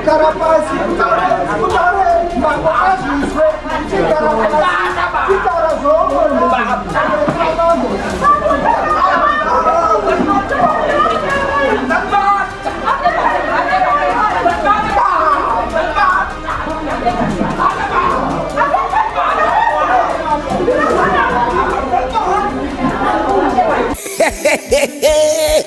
Gara pasi, utaure mambo azvizwe, chigara pasi, chitaura zvaunogona.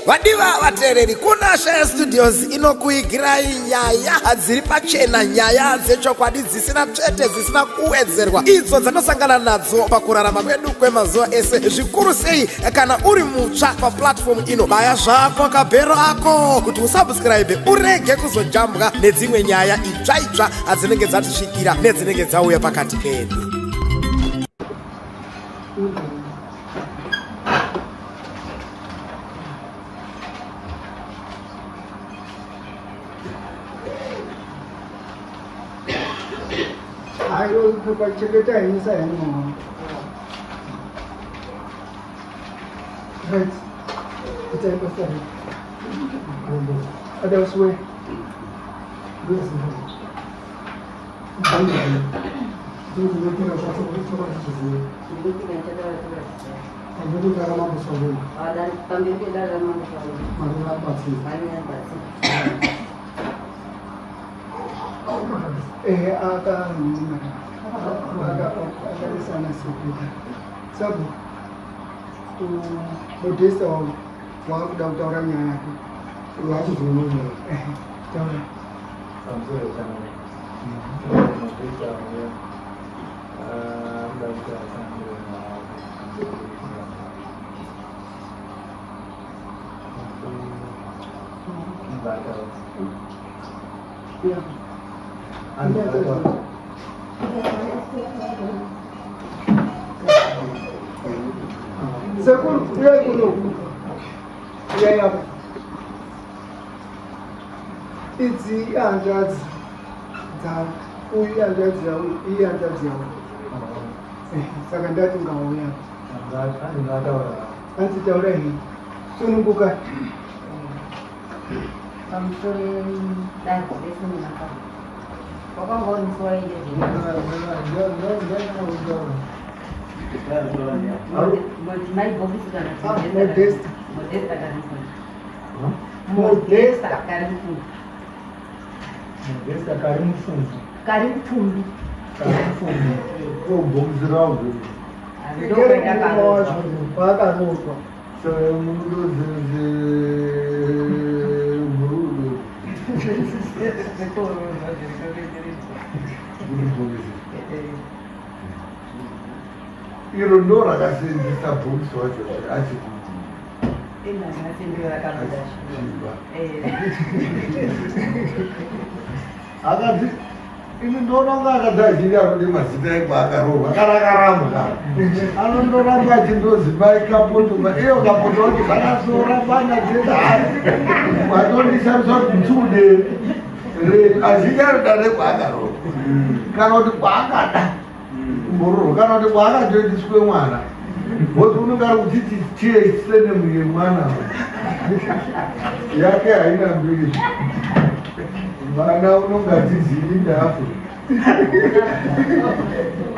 Vadiva vateereri, kuna Shaya Studios inokuigirai nyaya dziri pachena, nyaya dzechokwadi dzisina tsvete, dzisina kuwedzerwa, idzo dzanosangana nadzo pakurarama kwedu kwemazuva ese, zvikuru sei kana uri mutsva paplatform ino. Baya zvako kabhero ako kuti usubscribe urege kuzojambwa nedzimwe nyaya itsva itsva adzinenge dzatisvikira nedzinenge dzauya pakati pedu. Hayi, chengeta henyu sahenyu mama. Right. Itai basa right. Otherwise, Sabu Modesta wakuda kutaura nyaya yake wakuzoona taura. Pamusoro changu. Modesta uya akuda kuti atsanangure nyaya yake. Mbata. Andibata. Sekuru, uyai kuno. Uyai apa. Idzi ihanzvadzi dzavo. Uyu ihanzvadzi yavo, iyi ihanzvadzi yavo. Saka ndati ngauya. Andingataura. Hanzi taura henyu. Sunungukai. Pamusoro dare rese munaka wakanga uri musi wa 11 mai bhokisi kana Ah, Modesta. Modesta Karimfundu. Modesta. Karimfundu. Modesta Karimfundu. Karimfundu. Karimfundu. Ko bhokisi rangu. Ndikere murume wacho paakaroorwa. Saka mundozinzi murudo. Kuti bhokisi. Iro ndo rakasenzesa bhokisi wacho achiti achichiva. Akati ini ndoona kunge akati achiri anode mazita ekwaakaroorwa kana akarambwa anondoramba achindozi mai Kapoto. Iyo Kapoto wacho zvakasorambana chete hai watondishamisa kuti mutsude azhinji anoda rekwaakaroorwa kana kuti kwaakada kumboroorwa kana kuti kwaakatoitiswe mwana, because unenge ari kuchiti chiye surname yemwana yake haina mbiri. Mwana unonge achizivi ndafu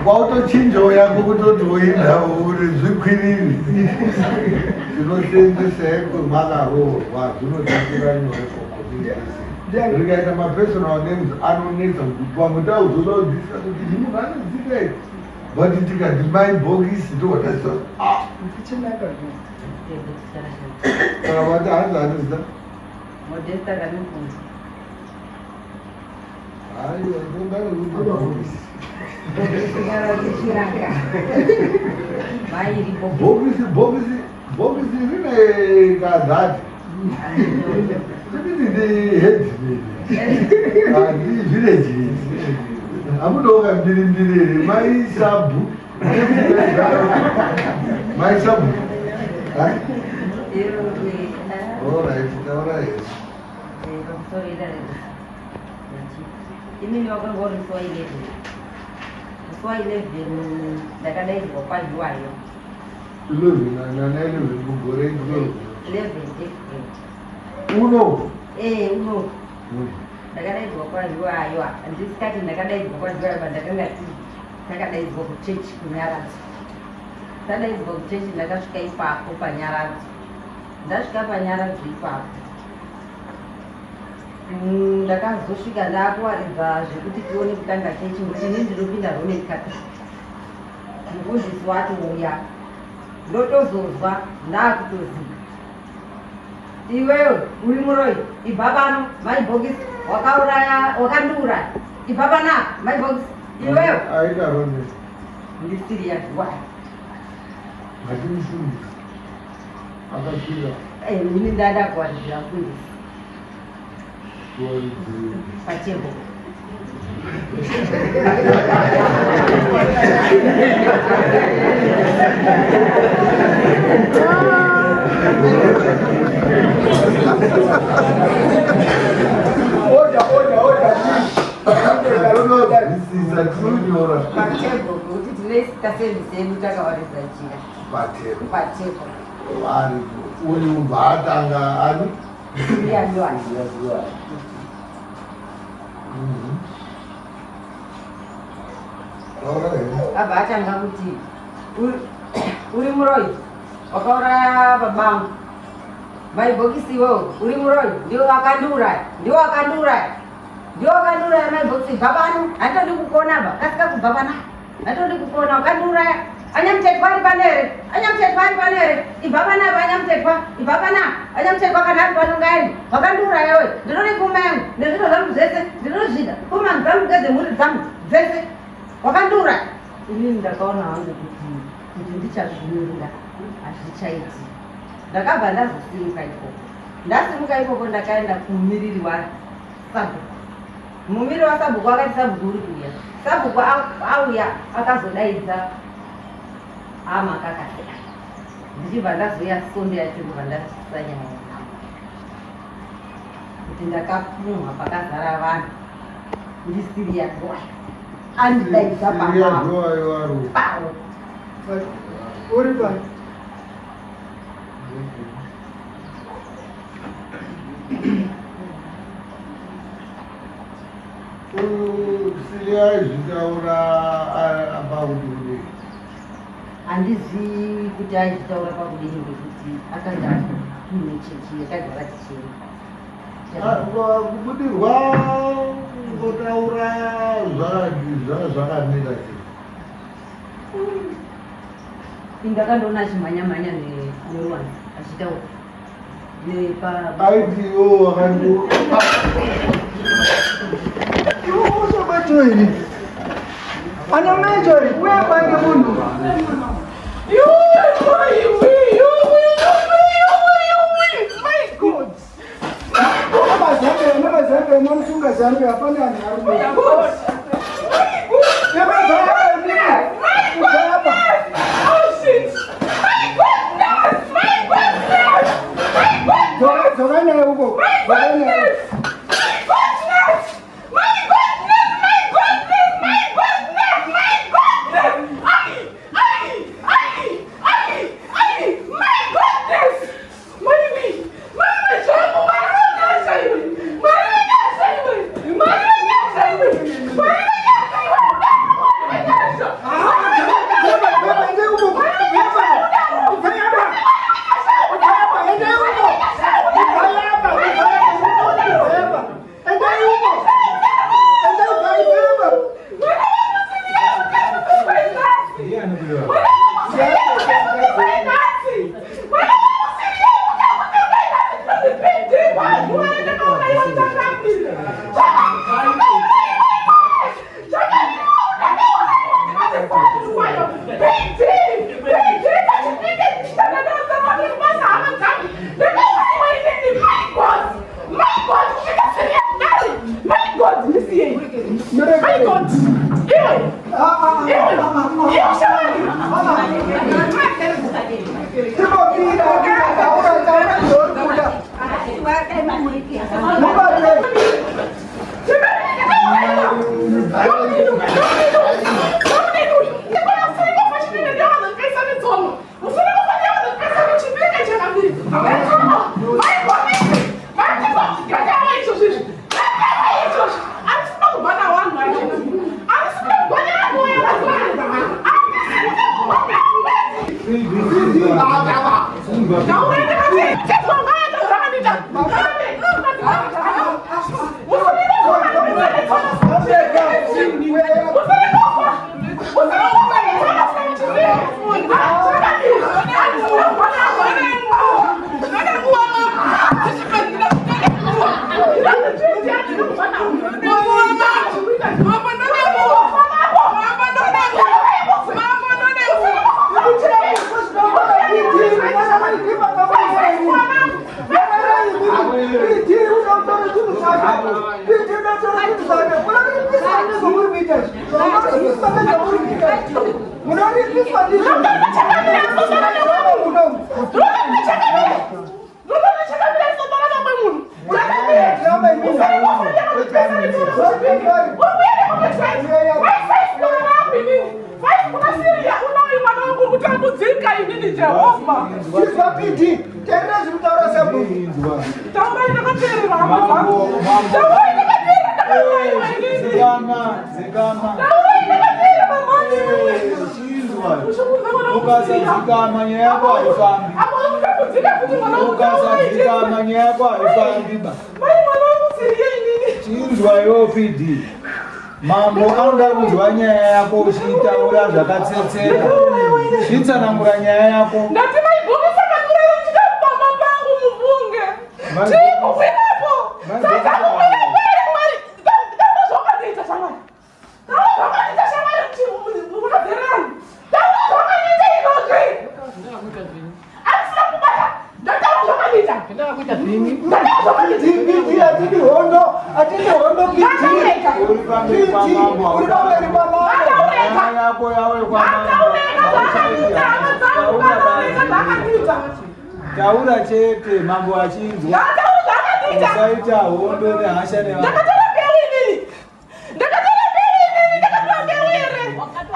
kwautochinjawo yako kutoti woindawo uri zvikwiriri. Tinosenzesa ekwemakaroorwa zvinotambira nyore for communication. Rikaita mapersonal names anonetsa kuti pamwe tauzoda kudzisa kuti munhu anozita iri, but tikati mai bhokisi tokwataziva. Tichinaka. Saka vati hanzi anozita Modesta Karimfundu. Aiwa, ndongane kuti bhokisi. Bhokisi, bhokisi, bhokisi rine kadhati. Tikuti ndi headman. Handi village head. Hamunoka mbiri mbiri here mai sabhu. Mai sabhu. Ha? All right, taura here. Inini wakanga uri musi wa 11, musi wa 11 ndakadaidzwa kwahiwayo. 11 nana 11 mugore 12. 11 April. Uno. Eh, uno. Ndakadaidzwa kwahiwayo, handisikati ndakadaidzwa kwahiwayo, pandakanga takadaidzwa kuchechi kuNyaradzo. Tadaidzwa kuchechi, ndakasvika ipapo paNyaradzo. Ndasvika paNyaradzo ipapo, ndakazosvika ndakuwaridza zvekuti tione kutanga chechi, ngokuti inini ndinopinda Roman Catholic. Mufundisi watouya, ndotozozwa ndakutoziva, "Iwewe uri muroyi, ibva pano, maibhokisi, wakauraya, wakandiuraya, ibva panapa, maibhokisi, iwewe." Aidaro ne. Ndisiri yaziwayo. Mati mufundisi. Akasvika. Ini ndada kuwaridzira mufundisi. Kuwaridzira. Pachebo. Order, order, order. Unonzwisisa tinonyora. Pachebo, kuti tine kasevhisi yedu, takawaridza jira. Patebo. Pachebo. Varipo. Uyu ubva atanga ani? Ndiyaziwayo. Yaziwayo. Taura here. Abva atanga kuti, "Uri muroyi, wakauraya babangu, maibhokisi, iwewe uri muroyi, ndiwe wakandiuraya, ndiwe wakandiuraya, ndiwe wakandiuraya, maibhokisi, ibva pano, handitodi kukuona ba, kasika kubva pana, handitodi kukuona, wakandiuraya. Anyamutetwa ari pano here? Anyamutetwa ari pano here? Ibva panapa, anyamutetwa, ibva panapa, anyamutetwa kana ari pano ngaende. Wakandiuraya we, ndinode pfuma yangu nezviro zvangu zvese, ndinozvida pfuma dzangu ngedzemhuri dzangu dzese, wakandiuraya." Inini ndakaona hangu kuti ndichazvimirira hazvichaiti. Ndakabva ndazosimuka ikoko. Ndasimuka ikoko, ndakaenda kumumiriri wasabhuku. Mumiriri wasabhuku akati sabhuku uri kuuya. Sabhuku auya, akazodaidza amakakasi. Ndichibva ndazoya Sonde yacho, ndobva ndasanyaya navo kuti ndakapumwa pakazara vanhu ndisiri yaziwayo, andidaidza pamao. Yaziwayo vari. Pao. Uri pano. Uyu Sili aizvitaura pakuti kudii? Handizivi kuti aizvitaura pakudini, ngekuti akanga kuine chechi yakagara tichiri. Kubudirwa ngotaura zvakamira sei? Ndakandoona achimhanya-mhanya neruwanzi achitaura nepa. Aiti iwo wakandi. Iwe usobato here? Ana mecho here? Uye mange munhu. My God! Nemazambe, nemazambe, mamusunga zambe, hapana anhu arume. Nemazambe, kubva. Oh shit! My goodness! My goodness! My goodness! Dzoka naye uko. Dzoka naye. My goodness! My goodness! My goodness! My goodness! My goodness! Ai! Ai! Ai! Ai! Ai! My goodness! Maiwe! Maiwe zvangu, Mwari iwe! Mwari wenyasha iwe! Mwari wenyasha iwe! Mwari wenyasha iwe! Mwari wenyasha! Baba, ende uko. Baba, ubva apa. Ubva apa, ende uko. Ubva apa, ubva apa, ubva apa. Ende uko. Ende ubva, ubva apa. Ndiani kuyo? Ukasadzikama nyaya yako haifambi. Ukasadzikama nyaya yako haifambi ba. Chinzwa iwe PD. Mambo anoda kunzwa nyaya yako uchiitaura zvakatsetseka. Chitsanangura nyaya yako. Ndati maibhokisi akandurera chikapamba pangu mufunge. Chii kukwirapo? Sasa kukwirapo here mwari? Taura zvawakandiita shamwari. Taura zvawakandiita shamwari unodhererani. Taura zvawakandiita izvozvi. Andisina kubata. Ndataura zvawakandiita. Ndataura zvawakandiita. Hatidi hondo, hatidi hondo PD. Uri pamberi pamambo. Uri pamberi pamambo. Nyaya yako yawe kwamambo. Ndataureka zvawakandiita hama dzangu. Ndataureka zvawakandiita. Taura chete mambo achinzwa. Ndataura zvawakandiita. Usaita hondo nehasha nevanhu. Ndakatora mbeu inini. Ndakatora mbeu inini, ndakatora mbeu here?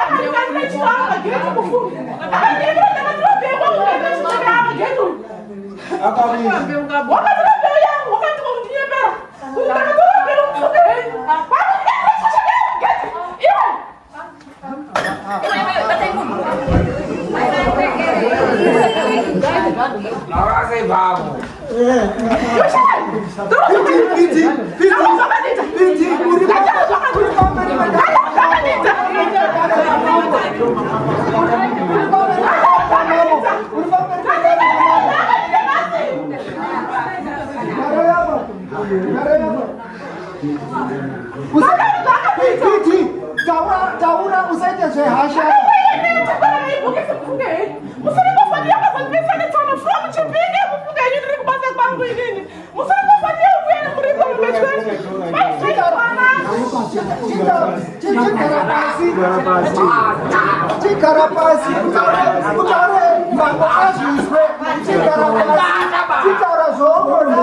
Akandikandira chivamba geti mufunge. Akandiyendera ndakatora mbeu kwakuenda chichakama geti uyu. Akavii. Wakatora mbeu yangu, wakandika kundinyepera. Kuti ndakatora mbeu mufunge henyu. Kwakundikandira chichakama geti. Iwe. PD, taura, taura, usaite zvehasha. Chigara pasi, chigara pasi, utaure mambo azvizwe. Chigara pasi, chitaura zvaugona.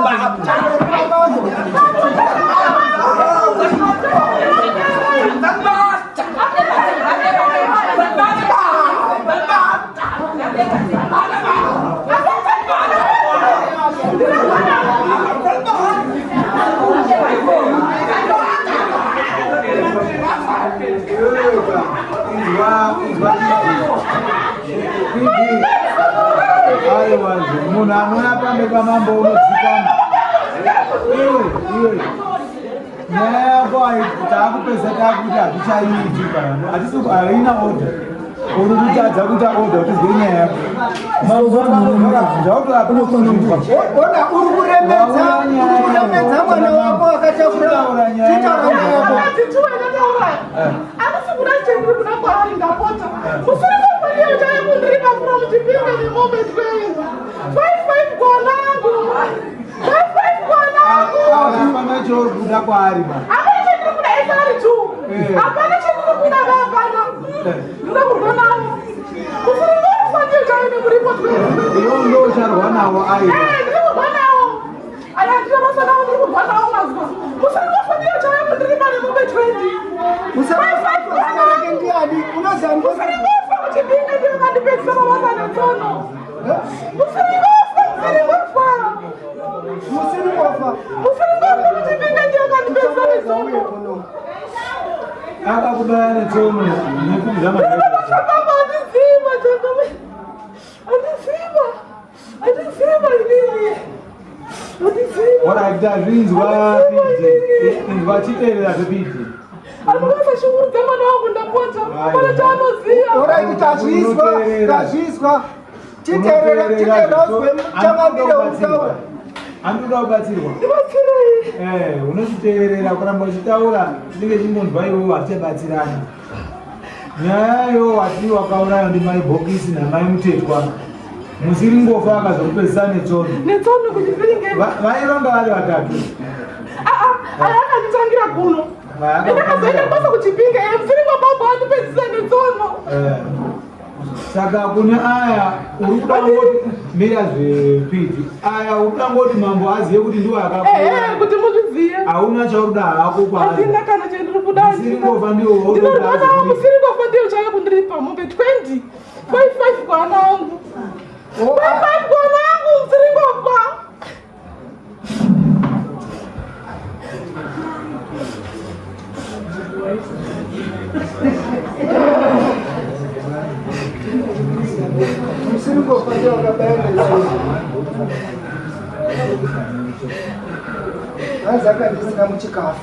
Inzwa, inzwa PD. Aiwa, munhu anouya pamberi pamambo unodzikama. Iwe, iwe. Nyaya yako taakupedza taakuti hatichaiiti pano. Hatisi haina order. Unototadza kuita order kuti uzwe nyaya yako. Mambo anobvunza utoapinzwa. Ona uri kuremedza, uri kuremedza mwana wako akatakura. Taura nyaya Chitaura nyaya yako. Hapana chauri kuda kwaari ba. Hapana chandiri kuda isari tu. Hapana chandiri kuda hapana. Ndinoda kurwa navo. Usiri chaine muripo Iwe ndo ucharwa nawo aiwa. Eh, ndiri kurwa nawo. Aya ndina basa nawo ndiri kurwa nawo mazuva. Musiri kufanira chaipo ndiri pane mombe 20. Usaareke ndiani? Unoziva Musiri kufa kuchipinda ndiro kandipedzisa mabasa netsono. Musiri kufa, musiri kufa. Musiri kufa. Musiri kufa kuchipinda ndiro kandipedzisa netsono. Akakubaya netsono nekubvisa Ndinoda basa pangu handiziva Jacob. Handiziva. Tazvinzwa pidi. Inzwa chiteerera zvepidi. Anoasashungurudza mwana wangu ndapota. Hapana chaanoziva. Alright, tazvizwa, tazvizwa. Chiteerera, chiteerera uzwe changamire utaura. Anoda kubatsirwa. Ndibatsirei. Eh, unochiteerera kuramba uchitaura tinenge chingonzwa iwewe hatichabatsirani. Nyaya yo wati wakauraya ndi mai Bhokisi namai Mutetwa. Musiringofa akazokupedzisa netsono. Netsono kuchipinge. Vaironga vari vatatu. Ah ah, aya akanditangira kuno. Ndakazoenda kubasa kuchipinge, eh, Musiringo baba andipedzisa netsono. Eh. Saka kune aya uri kuda ngoti mira zvepiti aya uri kuda ngoti mambo azive kuti ndiwo akakuuraya. Ehe, kuti muzvizive. Hauna chauri kuda hako kwaari. Handina kana chandiri kuda. Musiringofa ndiwo Ndinorwara musiringofa ndiwo chauya kundiripa mombe 20. 5 5 kwana angu. 5 5 kwana angu musiringofa. Hanzi akandisira muchikafu.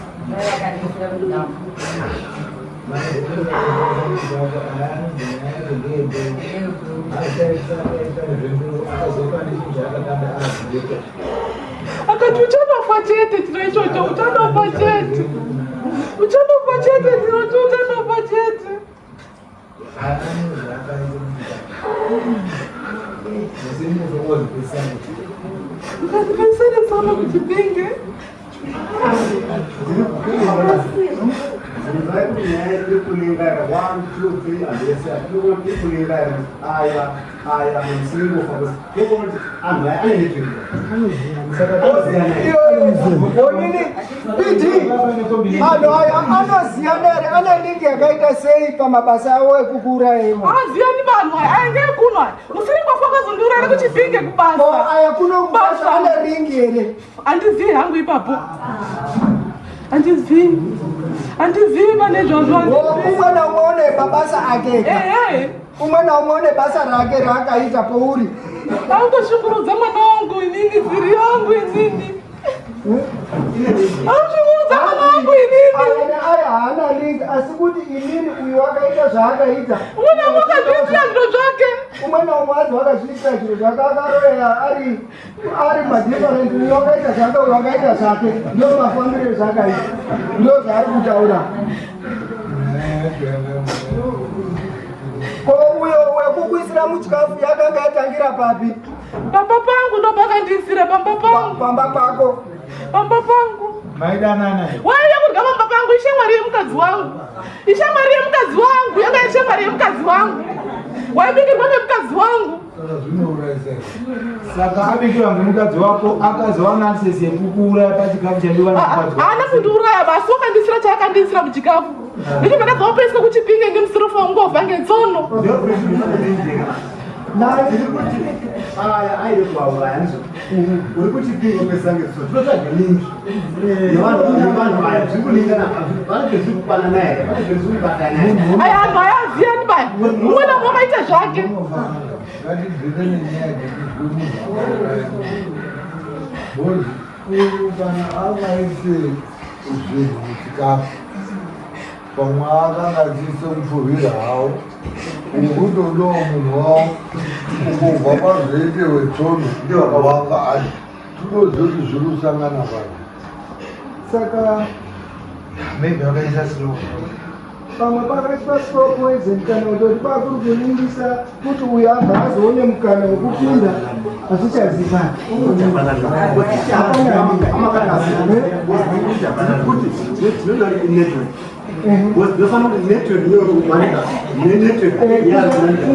Akati uchanofa chete chiro ichocho, uchanofa chete. Uchanofa chete chiro uchanofa chete. Ukandipesere tsono kuchipinge. Onini PD anhu aya anoziyana here ane lingi yakaita sei pamabasa avo ekukuuraya ivo? Aziyani vanhu aya ainge ekuno aya. Musiringofa akazondiuraya kuchipinge kubasa. Aya kuno kubasa ane ringi here? Handizivi hangu ipapo. Handizivi. Handizivi pane izvozvo. Umwe naumwe une mabasa ake ega. Ehe. Umwe naumwe une basa rake raakaita pouri. Angoshungurudza mwana wangu inini, dziri yangu inini. Angoshungurudza mwana wangu inini. Aya haana link asi kuti inini uyu wakaita zvaakaita. Umwe naumwe akazviitira zviro zvake. Umwe naumwe azi wakazviitira zviro zvake akaroya ari ari madifferent uyu wakaita zvake uyu wakaita zvake ndo mafambiro ezvakaita ndo zvaari kutaura. Ko uyo wekukuisira muchikafu yakanga yatangira papi? Pamba pangu ndopakandiisira pamba pangu. Pamba pako. Pamba pangu. Maidanana. Waiya kudya pamba pangu ishamwari yemukadzi wangu. Ishamwari yemukadzi wangu, yanga ishamwari yemukadzi wangu. Waibikirwa nemukadzi wangu. Saka abikirwa ngemukadzi wako akazowana access yekukuuraya pachikafu chaidiwa nemukadzi wako. Haana kundiuraya basi wakandiisira chaakandiisira muchikafu. Ndichibva ndabva kuchipinge ngemusirofa ungova ngetsono. Aya aide kuvauraya ndizvo. Uri kuchipinge pesa ngetsono. Tinotsvaga lingi. Yevanhu aya zviri kulingana vanenge zviri kupanana here vanenge zviri kubatana here. Aya anhu aya aziyani baya. Umwe naumwe wakaita zvake. Ngatibvire nenyaya dzekuzwe munhu akauraya munhu. Uyu kana akaise zvinhu muchikafu pamwe akanga achiise mupfuhwira hawo ukutodawo munhu wawo ukobva pazoite wetsono wanga ari tinozoti zviri kusangana pano. Saka maybe vakaisa slow pamwe pakaiswa slow poison kana kutoti kwakuri kuningisa kuti uyu abva azoone mukana wekupinda hazvichazivani.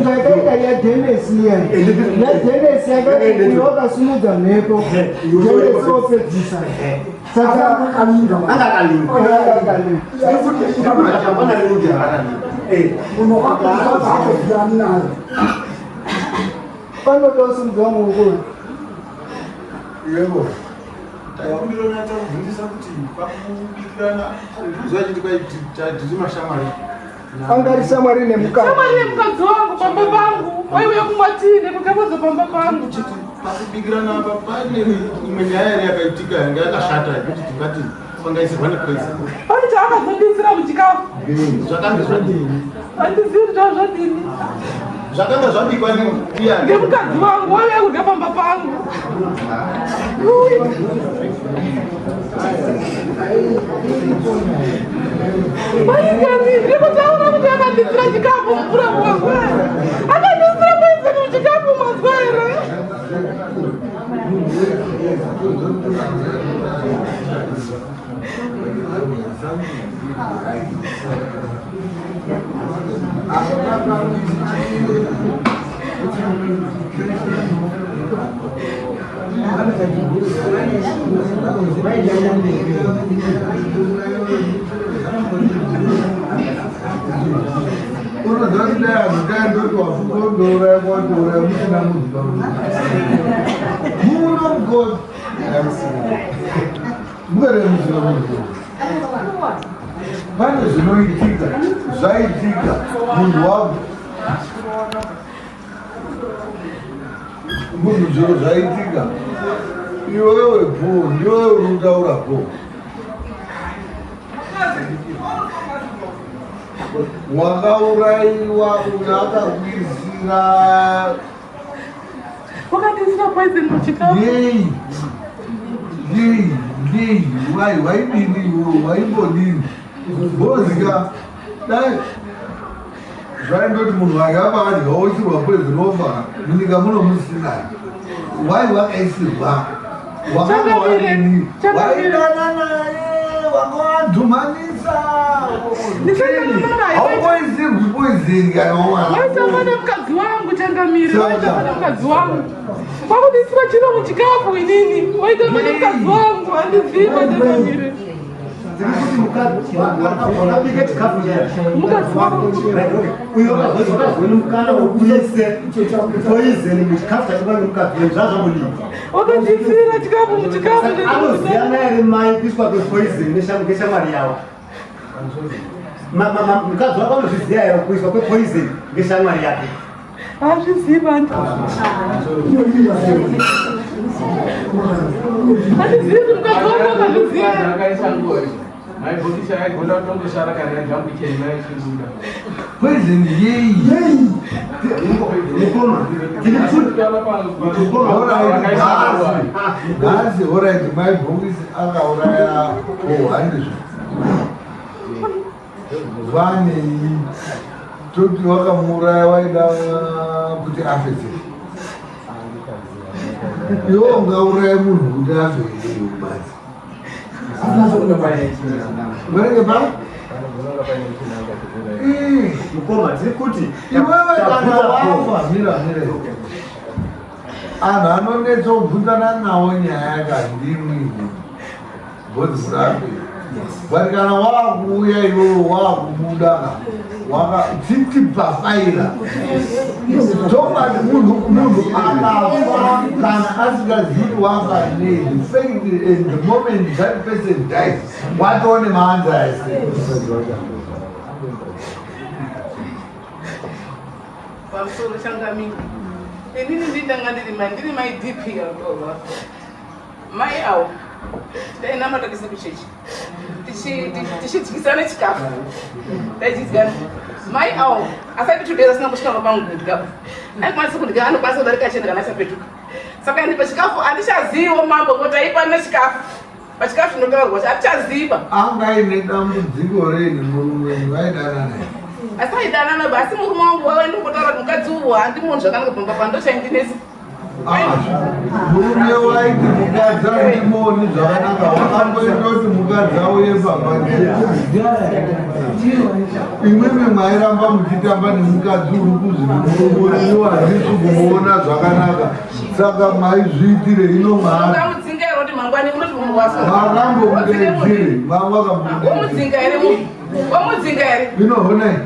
Yakaita yadenesi iya yadenesi yakati uyu wakasimudza mhepo denesi wopedzisa saka Anga akalinga. Panoda kusimudza muoko. Yebo. Ndinonatsa kubvunzisa kuti pakubikirana ndikuziva chiti kwai tiri mashamwari. Anga ari shamwari nemukadzi. Shamwari yemukadzi wangu pamba pangu. Waiuya kumwa Ndinopiwa tii nekukapodzo pamba pangu. Pakubikirana apa pane imwe nyaya here yakaitika yanga yakashata yekuti tingati pangaisirwa nepoison? Pane chaakazondisira muchikafu. Zvakanga zvadini? Handizivi kuti zvava zvadini. Zvakanga zvabikwa ndiani? Ngemukadzi wangu waiuya kudya pamba pangu. Maingani, ndikutaura kuti akandisira chikafu mvura mwangu. Akandisira poison muchikafu manzwa here? Unoziva kuti dai anhu dai ndoti wafunga kundouraya kwatouraya musina munhu muno mugodi mukare musina munhu pane zvinoitika zvaitika munhu wangu munhu zviro zvaitika iwewe po ndiwewe uri kutaura po wakauraiwa uyo akakuisira Wakandisira poison muchikafu. Yei yei yei wai waidini iwe waimbodini bozika dai zvaindoti munhu akaba adya oisirwa poison ofa munyika muno musina wai wakaisirwa wakanga wadini waidana naye wanga wadhumanisa haupoisirwi poison kana wamwana Waitamba nemukadzi wangu changamire, waitamba nemukadzi wangu. Wakundisira chiro muchikafu inini, waitamba nemukadzi wangu, handizivi changamire. Wakabika chikafu Mukadzi wangu. uyo wakazweni mukana wekuise poison muchikafu chachibva nemukadzi wenyu zvazvambodii Wakandisira chikafu muchikafu. Anoziyana here mai kuiswa kwepoison ngeshamwari yavo? Mukadzi wako anozviziva here kuiswa kwepoison ngeshamwari yake? Hazvizivi vantu. Handizivi kuti mukadzi wangu akazviziva. Poison yei? Mukoma, Nhasi, alright, mai Bhokisi akauraya oh, handizvo. Vanei toti wakamuuraya waida kuti afe sei? Iwe ungauraya munhu kuti afe here badzi? Vanenge pa? Mukoma, tiri kuti Iwewe kana wafa, mira mira. Anhu anonetsa kubvunzana nawo nyaya kandimwi bhodzi but kana wakuuya iwewe wakubuda ka waka titi pafaira tobati munhu munhu akafa kana asingazivi wafa nei, the fact and the moment that person dies, watone maanza ese. Pamusoro changamire, inini ndindanga ndiri mai, ndiri mai DP yatorwa mai avo. Tainamata tese kuchechi, tichidyisana chikafu, taichidyana mai avo. Asati 2 days asina kusvika papangu kudya, aikwanisa kudya, anokwanisa kudarika achienda kana achapetuka. Saka indi pachikafu handichaziviwo mambo kuti taipana chikafu, pachikafu chinotaurwa hatichaziva. Anga aine dambudziko rei nemurume wenyu? Vaidanana here? Asi aidanana ba, asi murume wangu wava ndimbotaura kuti mukadzi uwu handimuoni zvakanaka pamba pandochaindinesi. Murume waiti mukadzi andimuoni zvakanaka, wakamboita kuti mukadzi auye pamba? Imwimwi mwairamba muchitamba nemukadzi uri kuzi murume wenyu handisi kumuona zvakanaka, saka maizviitire ino mwaari? Ungamudzinga here kuti mangwani unoti munhu wafa? Makambomudaidzire? Womudzinga here munhu? Womudzinga here? Ino honai.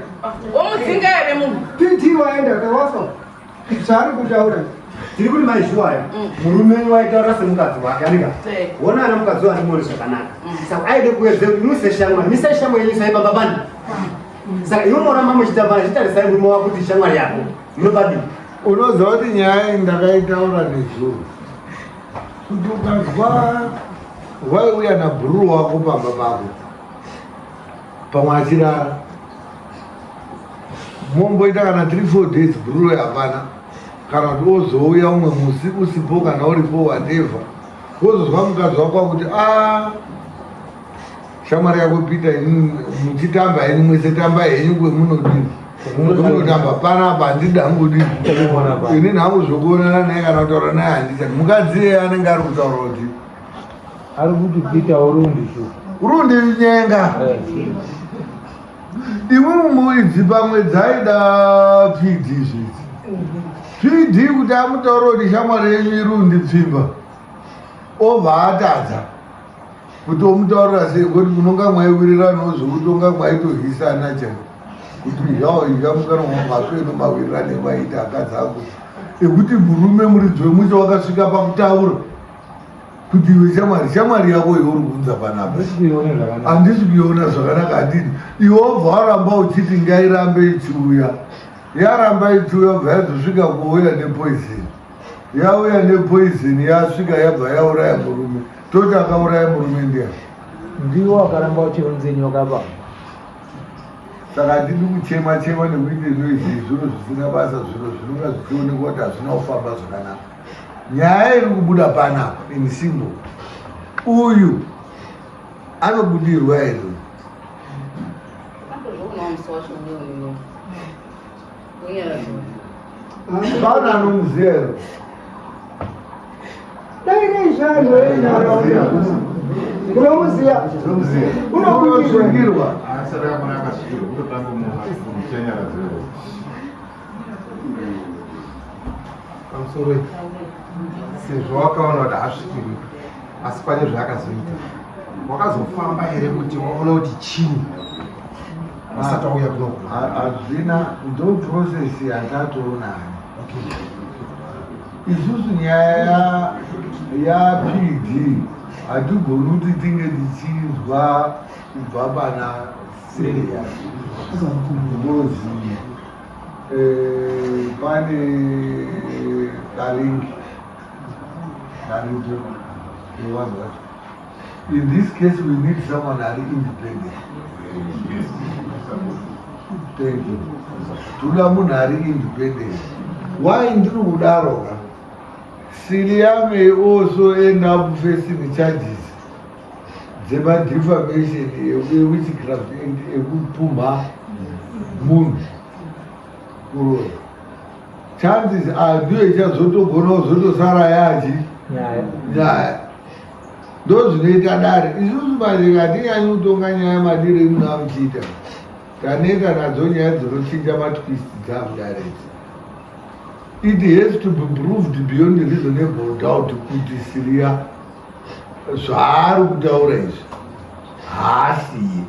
Womudzinga here munhu? Titi waenda kawafa zvaari kutaura. Tiri kuti maizviwayo murume wenyu waitaura semukadzi wake anika wona ana mukadzi wandimuoni zvakanaka, saka aide kuedze kuti muse shamwari, misai shamwari yenyu sai baba bani. Saka iwe moramba muchitambana, chitarisai murume wako kuti shamwari yako munobadii. Unoziva kuti nyaya iyi ndakaitaura nezuro kuti ukazwa waiuya nabhururu wako pamba pako pamwe achirara momboita kana 3 4 days bhururu hapana kana kuti ozouya umwe musi usipo kana uripo whatever wozozwa mukadzi wako akuti a ah, shamwari yako Peter muchitamba henyu mwese tamba henyu kwemunodini munotamba panapa handidi hangu dini ini hangu zvekuonana naye kana kutaura naye handichadi mukadzi iye anenge ari kutaura kuti ari kuti Peter urundi shu urundi nyenga imwe idzi pamwe dzaida pd zvidzi pd kuti amutaura kuti shamwari yenyu irundi pfimba obva atadza kuti omutaurira sei kuti munonga mwaiwiriranawo zvekutonga mwaitohisana chaiko kuti zvawo izvamukana mapeno mawirirane maita akadzi ako ekuti murume muridzi wemusha wakasvika pakutaura kuti iwe shamwari shamwari yako iwe uri kuunza panapa handisi kuiona zvakanaka handidi iwe wobva waramba uchiti ngairambe ichiuya yaramba ichiuya bva yazosvika kuuya nepoison yauya nepoison yasvika yabva yauraya murume toti akauraya murume ndiani ndiwo akaramba uchiunze nyoka pa saka hatidi kuchema chema nekuite noise zviro zvisina basa zviro zvinonga zvichionekwa kuti hazvina kufamba zvakanaka nyaya iri kubuda panapa in simple uyu anobudirwa here Pana anomuziva here? Dai dai zvanhu unomuziva unosungirwa pamusoro sezvo wakaona kuti haasvikirwi asi pane zvaakazoita wakazofamba here kuti waona kuti chii asati auya kuno hazvina ndo process yatatoonayo isusu nyaya yapd hatigoni kuti tinge tichinzwa kubva pana seria ngozi eh, pane karingi karipo yevanhu vacho In this case, we need someone ari independent. Thank you. Toda munhu ari independent. Why ndiri kudaro ka? Silia may also end up facing charges dzemadefamation ewitchcraft and ekupumha munhu kuroya. Chances are ndiyo ichazotogona kuzotosara yachi nyaya. Ndozvinoita dare. Isusu manje hatinyanyi kutonga nyaya madire emunhu amuchiita. Taneta nadzo nyaya dzinochinja matwist dzamudare idzi. It has to be proved beyond reasonable doubt kuti Siria zvaari kutaura izvi haasiye.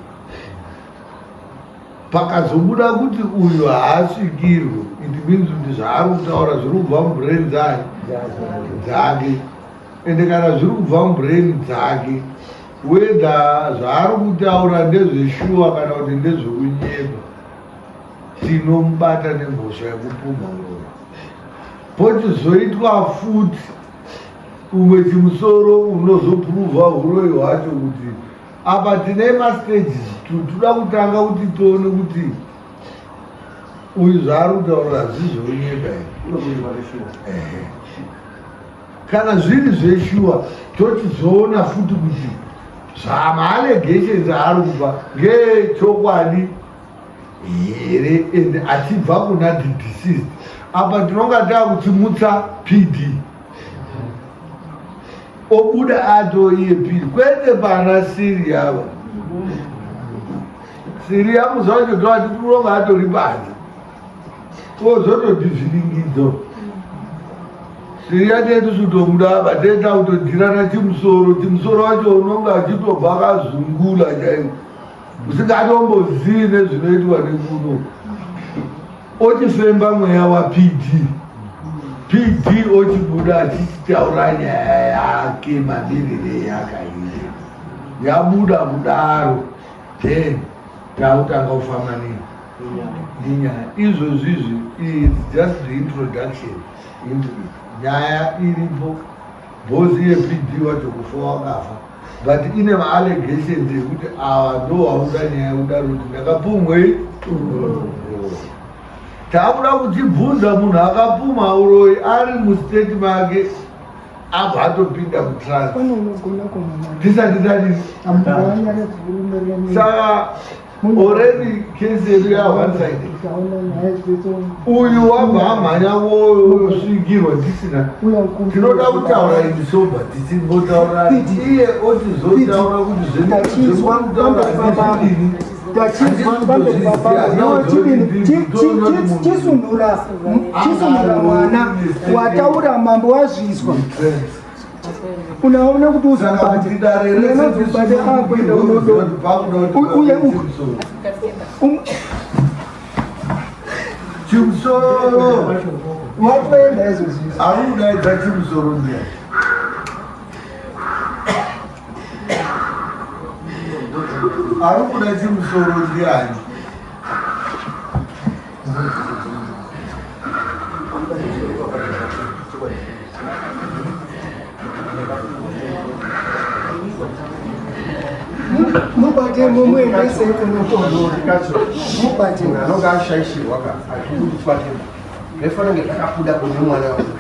Pakazobuda kuti uyu haasvikirwe, it means kuti zvaari kutaura zviri kubva mubrain dzake. Ende kana zviri kubva mubrain dzake whether zvaari kutaura ndezveshuwa kana kuti ndezvekunyeba tinomubata nemhosva yekupumha muroyi pochizoitwa futi umwe chimusoro unozopuruvha uroyi hwacho kuti apa tine mastages toda kutanga kuti tione kuti uyu zvaari kutaura hazvizvekunyeba here kana zviri zveshuwa tochizoona futi kuti zvamaallegations aari kupa ngechokwadi here and achibva kuna the deceased apa tinonga taakuchimutsa pd obuda ato iye pd kwete pana siri ava siri yamuzacho toati tinonga atori panze kozototi zviringidzo siriya tedu sutomuda apa teta kutodirana chimusoro chimusoro wacho unonga achitobva akazungula chaiko usingatombozii nezvinoitwa nekuno ochifemba mweya wapd pd ochibuda achichitaura nyaya yake mamirire yakaita yabuda kudaro then takutanga kufamba nei. Nenyaya izvozvizvi is just the introduction into it. Nyaya iripo both iye PD wacho kufa wakafa but ine maallegations ekuti ava ndo vakuda nyaya yekudaro kuti ndakapumwei. Takuda kuchibvunza munhu akapumha uroyi ari mustate make abva atopinda mutrans tisati tati saka already case yedu ya one side uyu wabva amhanya wosvikirwa tisina tinoda kutaura in sober tichimbotaura iye otizotaura kuti zvezvekutaura Tachinzwa pamberi pababa chidini chisunhura chisunhura mwana wataura mambo wazvizwa unaona kuti uzobate unozobate akuenda unodo uye uku chimusoro watoenda izvozvi ari kudaidza chimusoro ndiya Ari kuda chimusoro ndiani? Mubate mumuendese kunotonhora. Mubate. Anonga ashaishirwa ka hazvibudi patema. Zvaifanira kunge zvakabuda kune mwana uyu.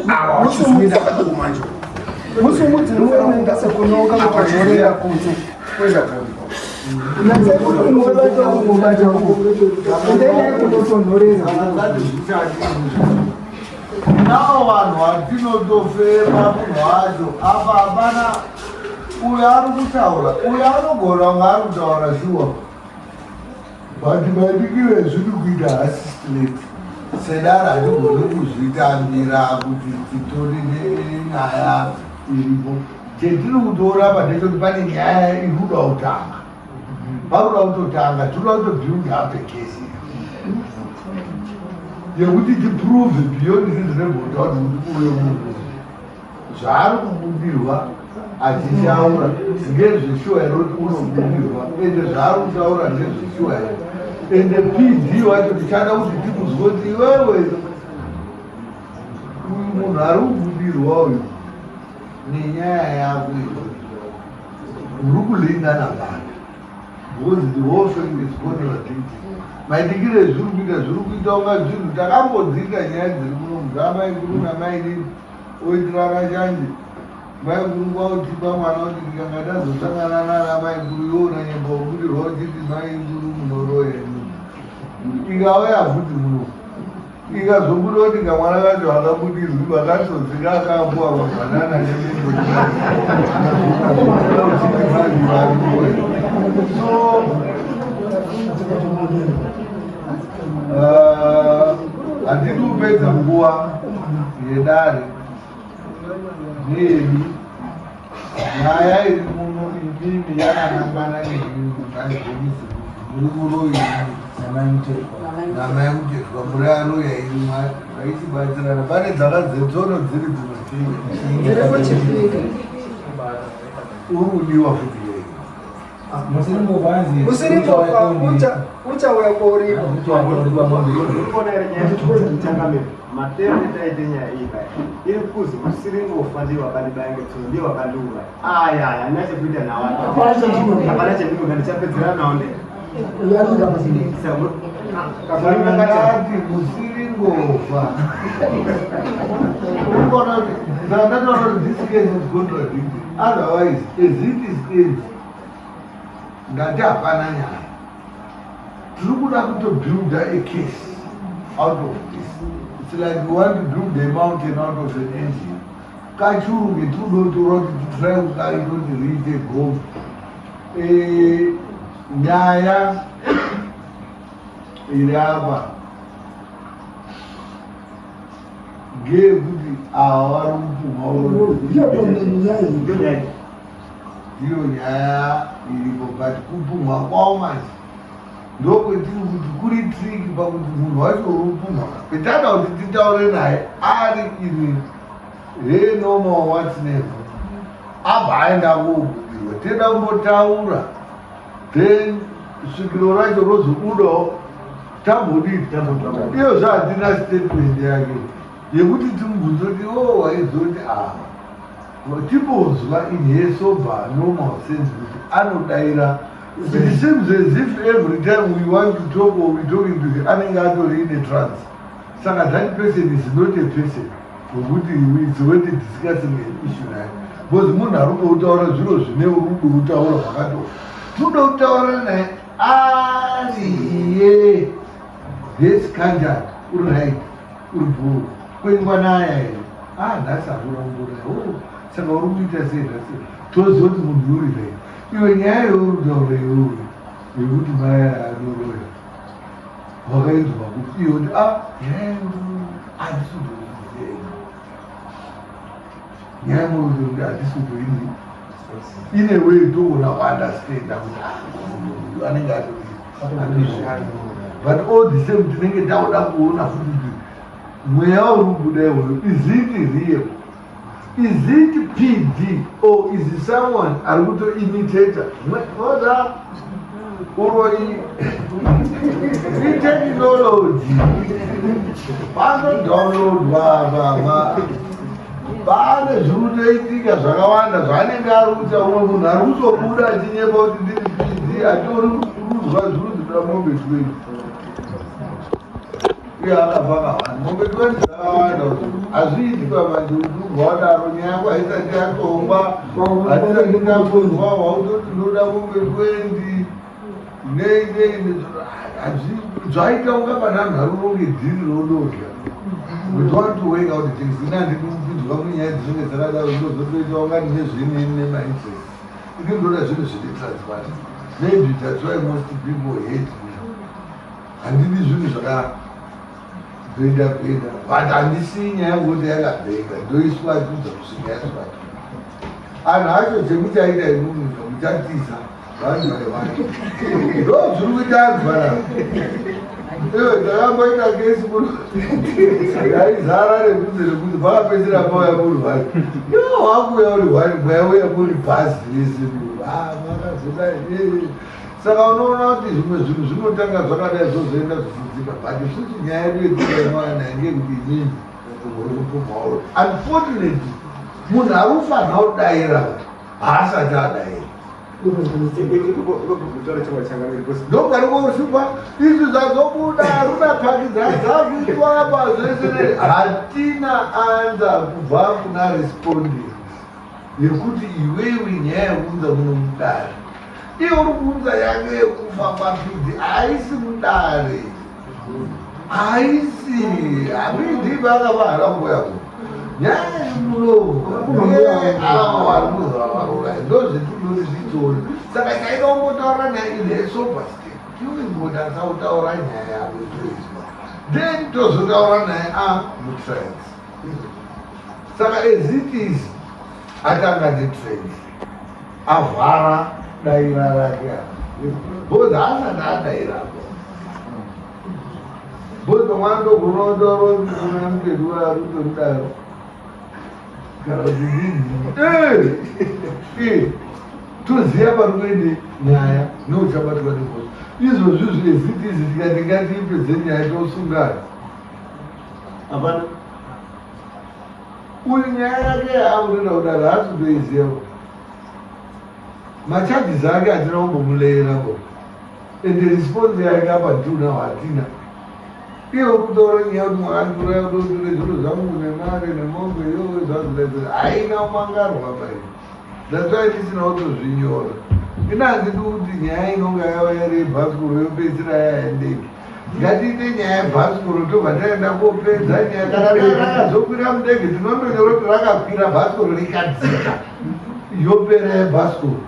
Awa wachizoenda kumanje. Musumudzi muendese kunoka kutonhorera kunze. Kuenda kuno. Unobata unobata uko. Endai naye kunotonhorera. Nawo vanhu vatinotofema munhu wacho apa hapana uyo ari kutaura uyo anogona kunge ari kutaura shuwa but maitikiro ezviri kuita hasi straight sedare hatigoni kuzvitambira kuti titori nenyaya iripo chetiri kutora apa ndechekuti pane nyaya iri kuda kutanga pakuda kutotanga tinoda kutobuild up a case yekuti tiprove beyond reasonable doubt kuti uyo munhu zvaari kubudirwa achitaura ngezveshuwa here kuti unobudirwa ende zvaari kutaura ndezveshuwa here ende pd wacho tichada kuti tikuzwe kuti iwewe uyu munhu ari kubudirwa uyu nenyaya yako iyo uri kulingana vanhu because the whole thing is contradicting maitikiro ezviri kuita zviri kuita unga zvinhu takambodzika nyaya dziri muno dzamaikuru namainini oitirana shanje maiguru kwautipa mwana kuti ndikanga ndazosangana nana maiguru iwona nyemba wobudirwa uchiti maiguru munoroya ikauya futi muno ikazobuda kuti kamwana kacho hakabudirwi vakatsotsi kakapuwa mabhanana nemimbo so handidi kupedza nguva yedare neyedu nyaya iri muno imimi yakanangana nemimi maigomisi muri muroyi namai mutezwa muri aroya iri maichibatsirana pane dzakadzetsono dziri dzinochipika uri kudiwa futi yei Usiringofa uchauya kwauripo. Matero etaite nyaya iyi kaya iri kuzi usiringofa ndiye wakandibaya ngetsono ndiye wakandiuraya aya aya handina chekuita nawo hapana chekuita ndichapedzerana nawo ndega Ndati musiringofa. Unoona kuti ndakatoona kuti this case is contradicting. Otherwise, as it stands, ndati hapana nyaya. Tiri kuda kutobuilda a case out of this. It's like you want to build a mountain out of an engine. Kachuru ngetinotora kuti titry kukaita kuti riite gomo. Eh, nyaya iri apa ngeyekuti ava vari kupumha ndiyo nyaya iripo but kupumha kwavo manje ndokwetiri kuti kuri triki pakuti munhu wacho uri kupumha kwetada kuti titaure naye ari ini he normal what's name abva aenda kobudirwa tinoda kumbotaura then svikiro racho rozobudawo. Tambodii? Iyo zvahatina statement yake yekuti timubvunze kuti o waizoti ava timbonzwa in her sober normal sense kuti anodaira. It seems as if every time we want to talk or we talking to him, anenge atori in a trance. Saka that person is not a person wekuti it's worth discussing an issue naye, because munhu ari kutoutaura zviro zvine rudo, kutaura zvakato tinoda kutaura naye ariye. Yes, kanjani? Uri right, uri bhuru kuingwa naya here? Ah, nhasi hakuna kumbonaya. Oh, saka uri kuita sei nhasi? Toziva kuti munhu uri right. Iwe, nyaya yeuri kutaura iwewe yekuti mai anoroya, wakainzwa kuti iwe kuti ah, nyaya handisi kutoiziva. Nyaya yemurume kuti handisi kutoini in a way toona kuunderstanda kuti ah, munhu uyu anenge atori, but all the same tinenge tauda kuona futi kuti mweya uri kubuda iwoyo, is it real? Is it PD or is it someone ari kutoimitata? Oza uroi itechnology, panodownloadwa vama pane zviri kutoitika zvakawanda zvaanenge ari kuita. Umwe munhu ari kutobuda achinyepa kuti ndiri PD, atori kuruzwa zviri kutoda mombe 20, uye akafa akawanda, mombe 20 dzakawanda. Hazviiti pamanje kuti ubva wadaro. Nyaya yako haisati yatongwa, hatisati takunzwa, wautoti ndoda mombe 20. Nei nei zvaita unga pana anhu ari kunge dhiri rododya. We don't want to work out things. Ina handidi kupinzwa munyaya dzinenge dzakadaro, ndozotoita unga ndine zvinini nemainterest. Ini ndoda zvinhu zviri transparent. Maybe that's why most people hate me. Handidi zvinhu zvakabhenda bhenda, but handisii nyaya yekuti yakabhenda ndoiswatudza kusvika yaswatu. Anhu acho chemuchaita imimi muchatiza vanhu vai ndo zviri kuita anhu panapa. Iwe, takamboita kesi kuno yaizara rekunze rekunze, pakapedzera pauya muri hwani. Iwo wakuuya uri hwani, mwauya muri bhazi rese, makazodai. Saka unoona kuti zvimwe zvinhu zvinotanga zvakadai, zvozoenda zvichidzika, but isusu nyaya yedu yetinoona naye ngeyekuti inini muri kupumhauro. Unfortunately, munhu ari kufanira kudaira haasati adaira. Ndoparikoshupa izvi zvazobuda runa paki dzakuitwa apa zvese, hatina anza kubva kuna respondent yekuti iwewe nyaya yekuunza muno mudare. Iye uri kuunza yake yekufa kwaPD haisi mudare, haisi hamidi vakavahara kumboyako. Nyaya yemuno avo vari kuzavarura ndozvetinoti zvitori. Saka taida kumbotaura naye in a sober state, tiuimbotasa kutaura nyaya yako toizwa, then tozotaura naye a mutrance. Saka as it is, atanga netrance, avhara daira rake apa because haasati adairapo, because pamwana ndokunotaura kuti kuna mutedu ari kutorudaro kana kuti ndii toziva pari kuende nyaya neuchabatwa nemhosva. Izvozvi zveziti izvi, tikati ngatiipedze nyaya tosungana, hapana. Uyu nyaya yake yaakutoenda kudaro haasi kutoiziva. Macharges ake hatina kumbomuleyera ko, ende response yake apa until now hatina. Iye kutaura nyaya kuti mwakandiuraya, kutotore zviro zvangu nemari nemombe iyoyo, zvazodai, haina kumangarwa pai. That's why tisina kutozvinyora. Ina handidi kuti nyaya inonga yava yari yebhasikoro yopedzisira yaendeki. Ngatiite nyaya yebhasikoro, tobva taenda kopedza nyaya. Kana rakazokwira mundege, tinondonyora kuti rakakwira bhasikoro rikadzika, yopera yebhasikoro,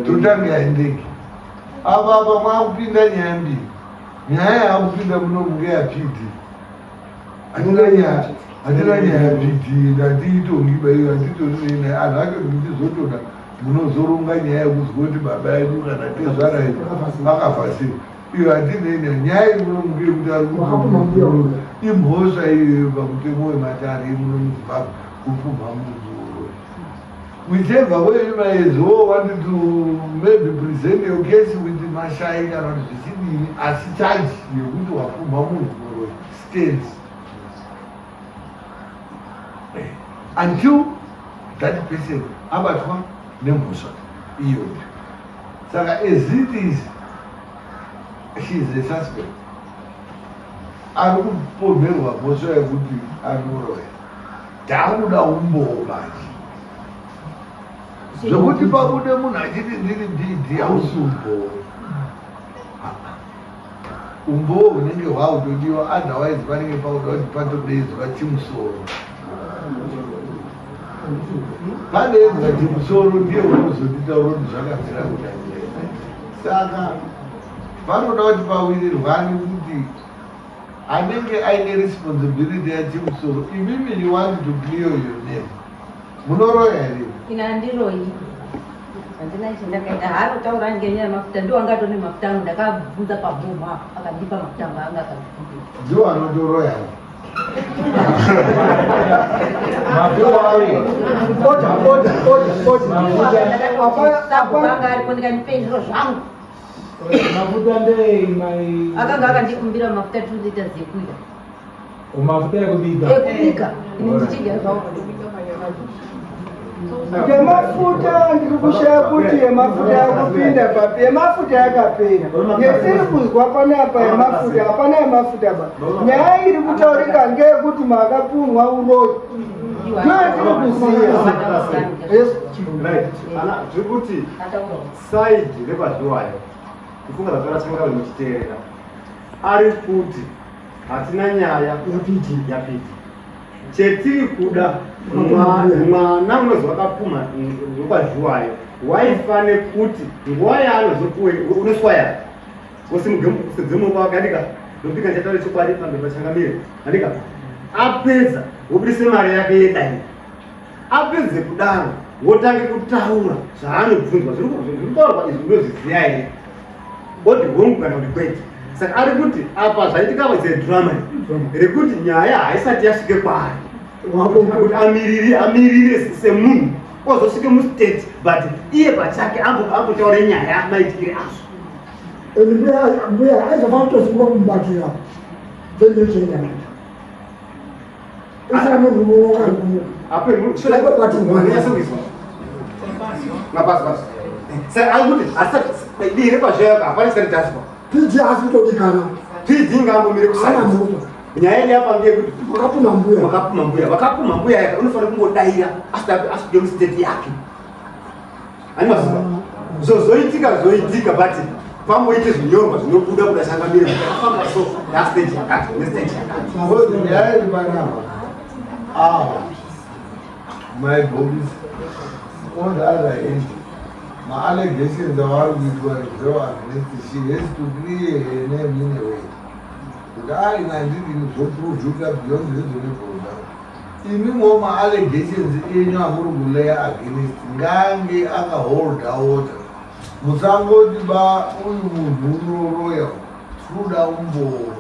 totanga yendege. Apa mwakupinda nyaya mbiri. Nyaya yaakupinda muno munge yaPD, hatina nyaya, hatina nyaya yaPD. Ndatiitongiba iyo, hatitorinei. Anhu acho muchizotoda munozoronga nyaya yekuzwa kuti baba edu kana tezvara edu vakafa sei. Iyo hatinei nayo. Nyaya iri muno munge yekuti ari kuti imhosva iyoyo pamutemo wematare emuno muZimbabwe kupumha munhu. Whichever way you may as well wanted to maybe present your case with. mashai kana kuti zvichidini, asi charge yekuti wapumha munhu muroyi stands until that person abatwa nemhosva iyoyo. Saka as it is, she is a suspect, ari kupomherwa mhosva yekuti anoroya. Taakuda umbowo manje. Zvekuti pabude munhu achiti ndiri bd hausi umbowo. Umbowo hunenge hwautodiwa, otherwise panenge pakuda kuti patodeidzwa chimusoro. Padeedzwa chimusoro ndiye unozotitaura kuti zvakamira kudai. Saka panoda kuti pawirirwani kuti anenge aine responsibility yachimusoro. Imimi, you want to clear your name, munoroya here? Ina handiroyi, handina chandakaita. Haanotaura ngenyaya yemafuta, ndiwo anga atone mafuta angu. Ndakabvunza pabhuma apo, akandipa mafuta angu anga akandikumbira. Ndiwo anotoroya. Order, order, order, order. Anga aripo, ndikanipei zviro zvangu. Mafuta ndei, mai? Akanga akandikumbira mafuta 2 liters ekuita Mafuta ekubika? Ekubika, ini ndichidya zvangu. Yemafuta ndiri kushaya kuti yemafuta yakupinda papi. Yemafuta yakapera. Yetiri kuzwa panapa yemafuta hapana yemafuta ba. Nyaya iri kutaurika ngeyekuti makapumwa uroyi, ndiyo yatiri kuziya. Yes. Right, ana zviri kuti side rekwaZviwayo, kufunga zvataura changa muchiteerera, ari kuti hatina nyaya yaPD yaPD. Chetiri kuda, mwana unozi wakapumha wekwaZviwayo waifane kuti nguva yaanozopuwe unoswaya wosimuge wake, andika nopika ndichataura chokwadi pamberi pachangamire, andika apedza wobudise mari yake yedai. Apedze kudaro wotange kutaura zvaanobvunzwa, zviri kutaurwa izvi unozviziva here, oti hongu kana kuti kwete. Saka ari kuti apa zvaitika is a drama rekuti nyaya haisati yasvike kwaari kuti amirire semunhu, ozosvike mustate, but iye pachake ambotaure nyaya maitikire azvo. Ende mbuya aizofana kutosungwa kumubatira dzendechenda manje isina munhu. Apo mabasi basi. Saka ari kuti asati dii rekwazvayaka hapana chisati chaswa. PG asi kutodikana. PD ngaambomire Ana kusai mhosva. Nyaya yedu apa ngeyekuti Wakapuma mbuya. Wakapuma mbuya, wakapuma mbuya yake, unofanira kungodaira asati asvike mustate yake ani mazuva zvozoitika zvoitika, but pamboite zvinyorwa zvinobuda kuda changamire kuti afamba so nastage yakati nestage yakati. Because nyaya iri panapa ava my bobis, on the other hand, maallegations avari kuitwa reserve against, she has to clear her name in a way kuti aina handidini zvopruvhika beyond reasonable doubt. Imimwo maallegations enyu amuri kulaya against ngange akaholda water. Musangoti ba uyu munhu unoroya, tinoda umbowo.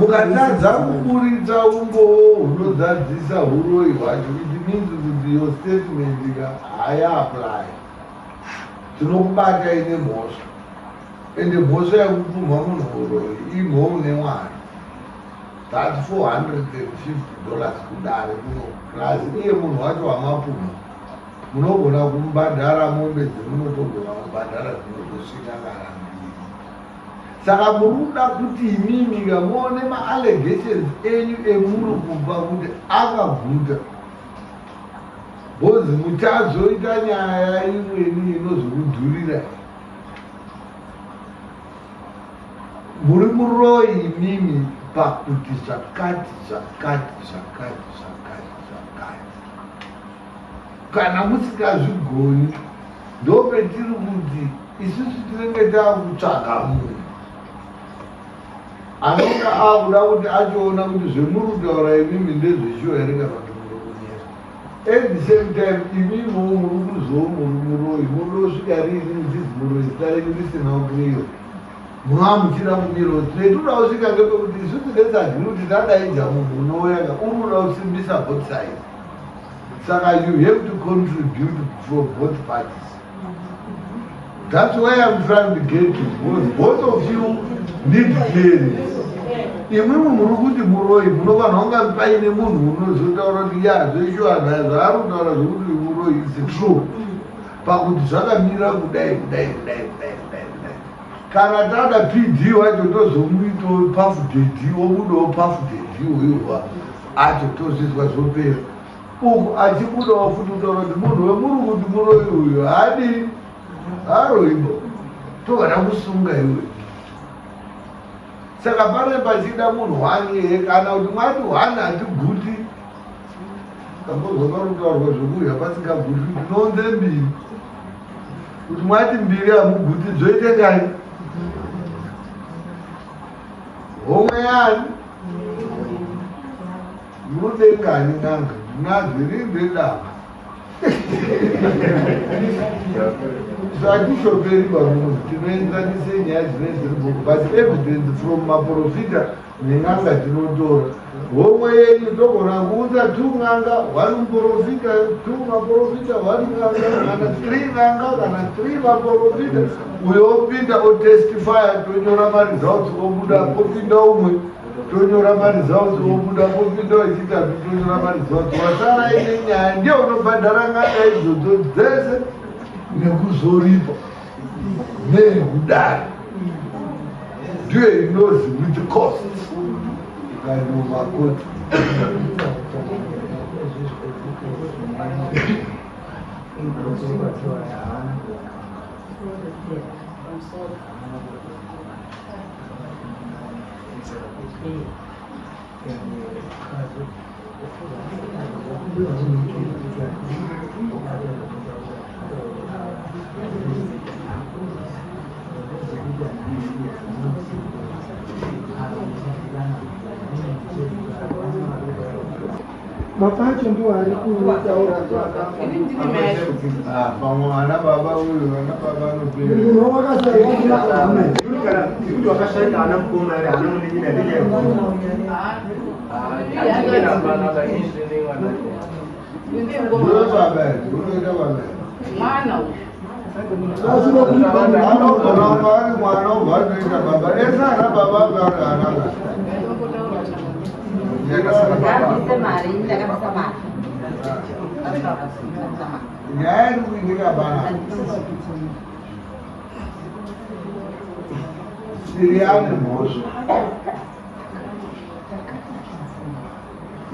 Mukatadza kuburitsa umbowo hunodzadzisa uroyi hwacho, it means kuti your statement ka haya-apply, tinokubatai nemhosva. Ende mhosva yekupumha munhu uroyi imhou nemwari. That's $450 kudare kuno, plus iye munhu wacho wamapumha munogona kumubhadhara mombe dzemunotogona kubhadhara dzinotosvika kana mbiri. Saka muri kuda kuti imimi ka muone maallegations enyu emuri kupa kuti akaguta, because muchazoita nyaya imweni inozokudhurira. Muri muroyi imimi pakuti zvakati zvakati zvakati zvakati zvakati. Kana musingazvigoni, ndopetiri kuti isusu tinenge taakutsvaga munhu anonga akuda kuti achiona kuti zvemuri kutaura imimi ndezveshuwa here kana kuti muri kunyera. At the same time, imimiwo muri kuzoo muri muroyi, munodosvika riini muchizi muroyi zita renyu risina kuclear? Munoamuchira mumiro tinetoda kusvika ngepekuti isusu let's kuti tadaidza munhu unouya ka uri kuda kusimbisa both sides. Saka you have to contribute from both parties. That's why I'm trying to get to, because both of you need clearance. Imwimwi muri kuti muroyi, munofanira kunga paine munhu unozotaura kuti ya, zveshuwa zvaari kutaura zvekuti muroyi is true, pakuti zvakamira kudai, kudai, kudai, kudai, kudai, kudai. Kana tada PD wacho, tozomuitawo Puff Daddy, obudawo Puff Daddy uyowa acho, tozvizwa, zvopera. Uku achibudawo futi kutaura kuti munhu wemuri kuti muroyi uyu haadi haroibo, togada kusunga iwe. Saka pane pachida munhu one here, kana kuti mwati one hatiguti? Kambozwa parikutaurwa zvokudya pasingaguti, tinounze mbiri kuti mwati mbiri hamuguti, zvoite kai homwe yani munodengani n'anga ndinadzo inini ndedama zvatishoperi pamunhu. Tinoenzanise nyaya dzinenge dziri bhuku, but evidence from maprofita nen'anga tinotora. Homwe yenyu togona kuunza two n'anga, one muprofita, two maprofita, one n'anga, kana three n'anga, kana three maprofita. Uyo opinda otestifya, tonyora maresults, obuda, popinda umwe, tonyora maresults, obuda, popinda wechitatu, tonyora maresults. Wasara ine nyaya ndiye unobhadhara n'anga idzodzo dzese nekuzoripa nekudari. Ndiyo inozi with cost ukaenda makoti. Baba acho ndiwo ari kutaura. Ah, pamwe ana baba uyu, ana baba anopera. Munhu wakashaika. Kuti wakashaika ana mukoma here, ana munin'ina nenyaya? Ndiwe baba here? Unoita baba here? Mwana uyu. Anogona kunge ari mwana, ubva atoita baba ese. Ana baba anga ari ana. Ndakabvisa mari, ini ndakabvisa mari. Ndakabvisa mari. Nyaya iri kuitika pana Siriyani, mhosva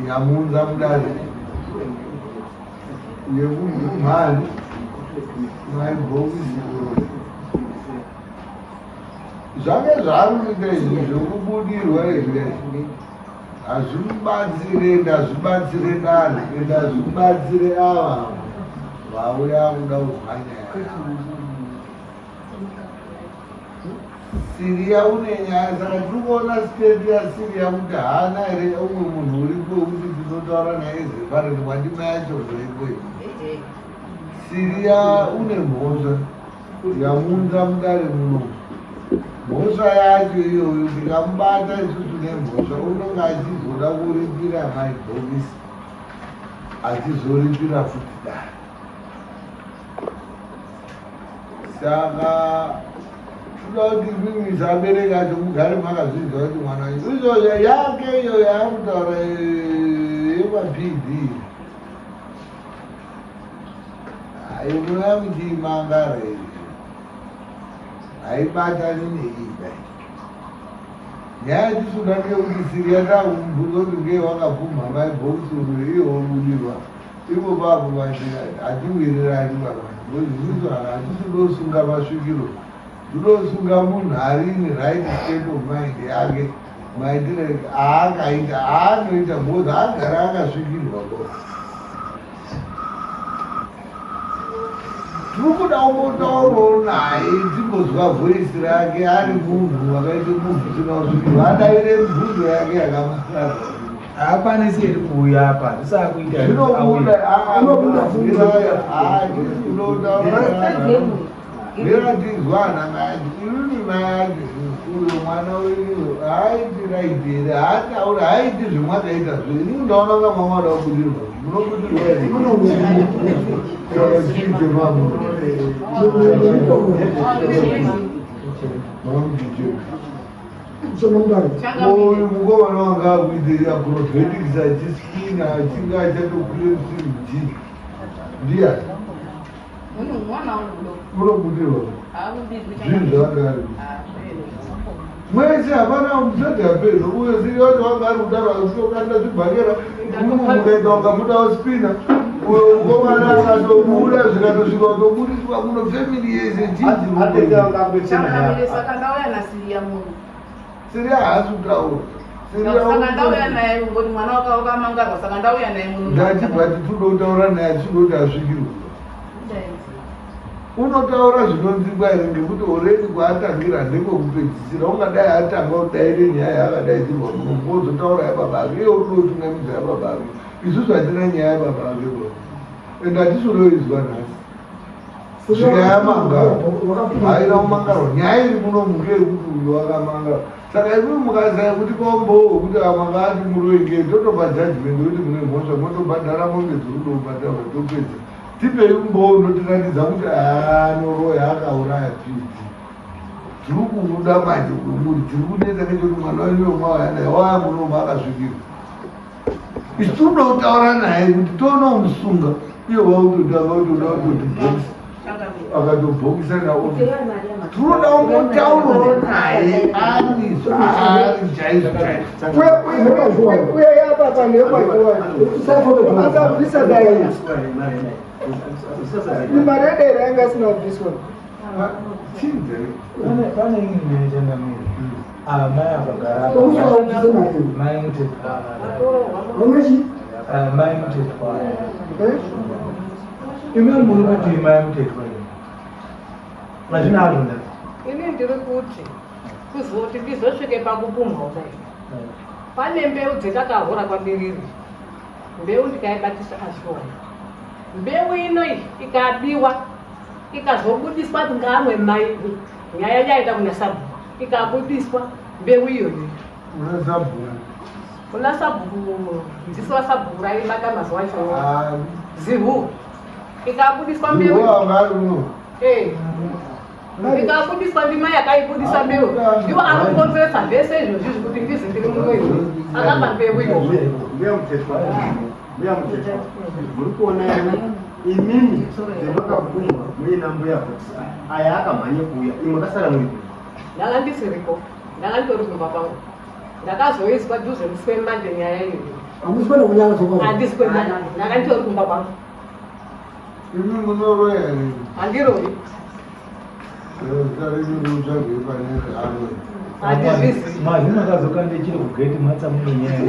yamuunza mudare yekumhani maibhokisi. Zvange zvaari kuita izvi zvekubudirwa izvi hazvimubatsire, ende hazvibatsire dare, ende hazvibatsire ava vauya kuda kuzwa nyaya yavo. Siriya une nyaya, saka tiri kuona state yaSiriya kuti haana here umwe munhu uripo wekuti tinotaura naye zepareni mwandima yacho zvoripo. Siriya une mhosva yamuunza mudare muno. Mhosva yacho iyoyo, tikamubata isusu nemhosva, unonge achizoda kuripira maibhokisi, achizoripira futi dare. Saka toda kuti imimi sabereki acho mugare makazvinzwa kuti mwana wenyu izvozvo yake iyo yaakutaura yemaPD ayo munoya muchiimangara izvi haibatani neida. Nyaya yatisuda ndeyekuti Siriya takumubvunza kuti ngei wakapumha maibhokisi uyo iye wobudirwa ivo papo. Hatiwirirani baba, because isusu hatisi kudosunga masvikiro, todosunga munhu ari in right state of mind yake, maitiro aakaita aanoita, because agara akasvikirwa ko. Tiri kuda kumbotaurawo naye, timbozwa voice rake ari munhu wakaita munhu usina kusvikirwa, adaire mibvunzo yake yakamusara. Haakwanisi here kuuya apa? Zvisakuita. Zvinobuda. Zvinotizwa ana mai acho, inini mai acho. Uyo mwana wenyu haaiti right here, haatauri, haaiti zvemwakaita zve. Ini ndaona kunga mama vada kubudirwa. Munobudirwa here? Chii chemambo? Uyu mukomana wanga akuite acrobatics achispina achinge achatokwira msimbi ndiyani? Unobudirwa zvinhu zvaanga ari mwese hapana musati apedza uyo siri wacho wanga ari kudaro achitokanda zvibhakera mukaita wakabudawo spina uyo mukomana akatobuda zvikatosvika kutobudiswa kuno family yese Saka ndauya naSiriya munhu. Siriya haasi kutaura. Saka ndauya naye ngoti mwana wakamangarwa saka ndauya naye munhu. Ndati but toda kutaura naye achida kuti asvikirwe. Unotaura zvinonzwikwa here ngekuti already kwaatangira ndekwekupedzisira ungadai atanga kudaire nyaya yaakadaidzirwa muno mozotaura yababa ake iye uri kudotungamidza yababa ake isusu hatina nyaya yababa ake bro and hatisi kudoizwa nhasi svika yamangarwa haina kumangarwa nyaya iri muno ngeyekuti uyu wakamangarwa saka imimi mukazaya kuti paumbowo hwekuti amanga ati muroyi totopa judgment yekuti mune mhosva motobhadhara mombe dziri kudobhadharwa topedza tipei umbowo unotiratidza kuti anoroya akauraya pd tiri kuuda manje kwemuri tiri kunetsa nechekuti mwana wenyu wemwauya naye waya munomu akasvikirwa isu tinoda kutaura naye kuti toonomusunga iye wakutoda wakutoda kutoti bhokisi akatobhokisa naofisi tinoda kungotaurawo naye ari zvaari chaizvo chaizvo uye yababa akabvisa dai mari yedera yanga isina kubviswa Pane imwe nyaya changamire. Ah, mai akagara apa. Mai Mutetwa. Ah, mai Mutetwa. Imi muri kuti mai Mutetwa imi. Mazvina azvo nda. Ini ndiri kuti kuzoti ndizosvike pakupumha kudai. Pane mbeu dzetakahura kwaBiriri. Mbeu ndikaibatisa azviona. Mbeu ino ikabiwa ikazobudiswa ngaamwe mai nyaya yaita kuna sabhuku ikabudiswa mbeu iyoyo kuna sabhuku kuna sabhuku dziso rasabhuku raibata mazuva acho ah. zihu ikabudiswa mbeu eh. ikabudiswa ndimai akaibudisa mbeu ndiwo anokonzeresa zvese izvozvizvi kuti ndizi ndiri muroyi akaba mbeu iyoyo mbuya muthetwa muri kuona here imimi zvemakabvumwa muina mbuya bhokisi aya akamhanye kuuya imwe akasara muri ndanga ndisiriko ndanga nditori kumba kwangu ndakazoizwa dhuze musi wemanje nyaya iyoyo hamusi kuenda kunyanga zvokwadi handisi kuenda ndanga nditori kumba kwangu imi munoroya here handiroyi Mazina akazokanda chiri kugate matsa mune nyaya.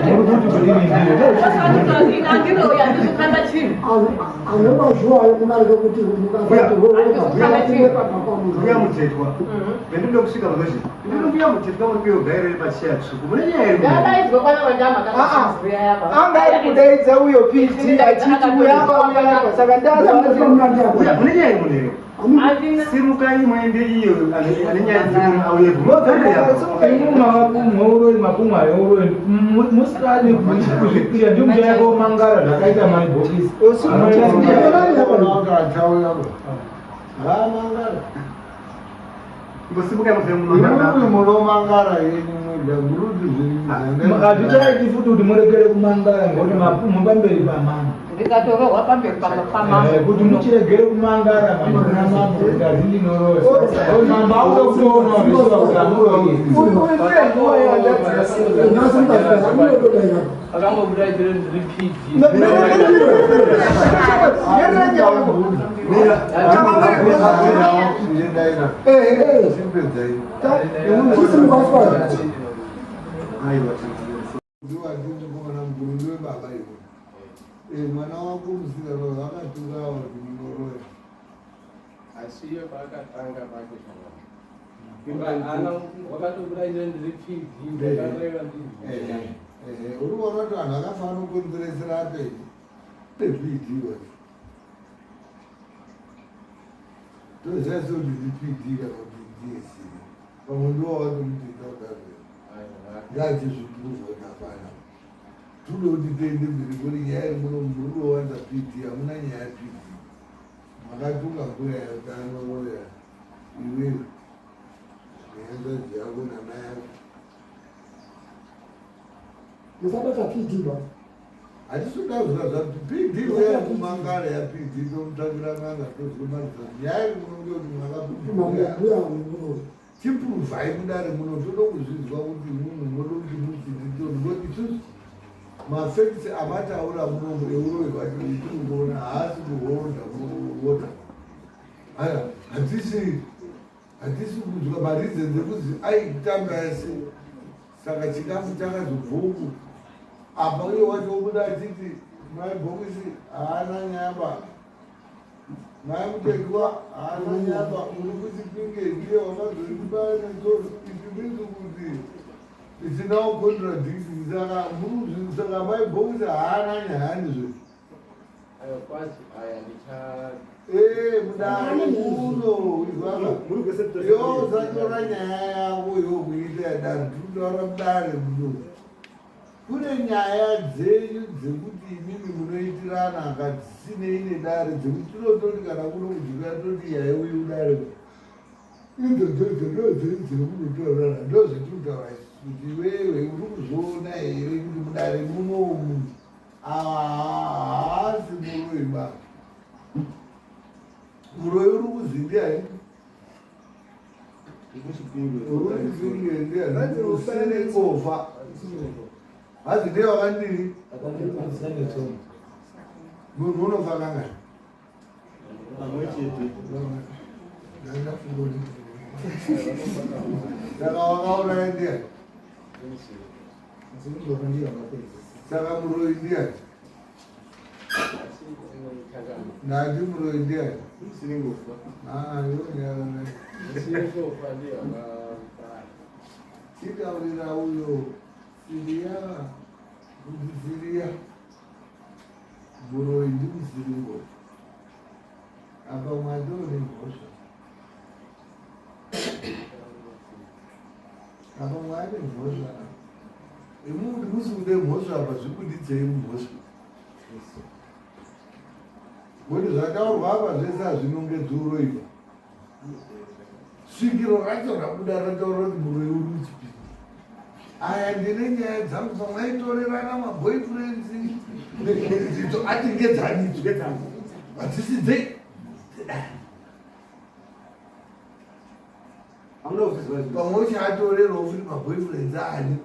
Muri kuti kudini ndiyo? Handiroyi handizokanda chinhu Anemazuva ayo munarike kuti mbuya mutetwa vendinoda kusvika pakazvi ndino mbuya mutetwa muri kuyo gairere pachiya tsvuku mune nyaya iri ndadaidzwa kwana vandama anga ari kudaidza uyo pt achiti uyapa uyapa saka ndaza mune nyaya iri munero simukai muende iyo ane nyaya dziri auye Imwe uroyi makumwa euroyi musikane kuzvipira ndiyo muchaya komangara zvakaita mai bhokisi. Imimi munomangara yenyu mega muruti zviri Hazvichaiti futi kuti murekere kumangara ngekuti mapumha pamberi pamambo. Ndikatorohwa pamberi pamambo. Eh, kuti muchiregere kumangara mambo kuna mambo kuti hazindinoroyi. Mambo auda kutoona zvisuva kuti amuroyi. Akangobuda chero ndiri PG. Mwana wako musikana akaturawa kuti munoroya asi iye paakatanga pake wakatobuda ine ndiri PG ndakareva ndii uri kuona kuti vanhu vakafanira kukonzeresera apenyu PG wacho toziva sekuti ndi PG kana kuti DSC. Pamwe ndiwo wakatomuti kudaro. Ngaachizviprova kuti hapana. Tode kuti tiende mberi kuri nyaya iri muno muri kuwanza PD, hamuna nyaya PD. Makatuka mbuya yakanoroya iwewe nehanzvadzi yako namai yako. Musabata PD ba. Hatisi kuda kuzwa zva PD uya kumangara ya PD tomutsvakira n'anga tozomaliza nyaya iri muno ngekuti makatuka mbuya muno. Chipuruvhai mudare muno toda kuzvinzwa kuti munhu munoda kuti muchinditoni ngokuti isusu mafacts amataura munomu euroyi hwacho itiri kuona haasi kuholda water aya hatisi hatisi kunzwa mareasons ekuzi aitamba yese saka chikafu chakazobva uku apa uye wacho wobuda achiti mai bhokisi haana nyaba Mai Mutekiwa haana nyamba uri kuchipinge ndiye wakazondibaya netsoro it means kuti it's now contradicting saka muri saka mai Bhokisi haana nyaya ndizvo Ayo kwazi aya ndicha Eh, mudare muno izvaka yo usatora nyaya yako yo kuita yadare tinotaura mudare muno Kune nyaya dzenyu dzekuti imimi munoitirana aka dzisinei nedare dzekuti tinototi kana kuno kujika toti yaiuyi kudare idzo dzodzo ndodzenyu dzemunotaurana ndozvetinotaura isu kuti iwewe uri kuzviona here kuti mudare munomu ava haasi muroyi ba muroyi uri kuzi ndiani Usinikofa. Hazi ndiye wakandiri. Munhu unofa kangani? Pamwe chete. Saka wakauraya ndiani? Saka muroyi ndiani? Ndati muroyi ndiani? Ah, Chitaurira uyo Siriya kuti Siriya muroyi ndimusiringo apa mwatoo nemhosva apa mwaane mhosva imi kuti musi kude mhosva apa zvibuditsei mumhosva Ngokuti zvataurwa apa zvese hazvinongedzi uroyi ba. Svikiro racho rabuda rataura kuti muroyi uri muchipinda. Aya ndine nyaya dzangu pamaitorerana maboyfriends idzo ati ngedzani idzo hadzisi dzei pamwe uchatorerawo futi maboyfriends ani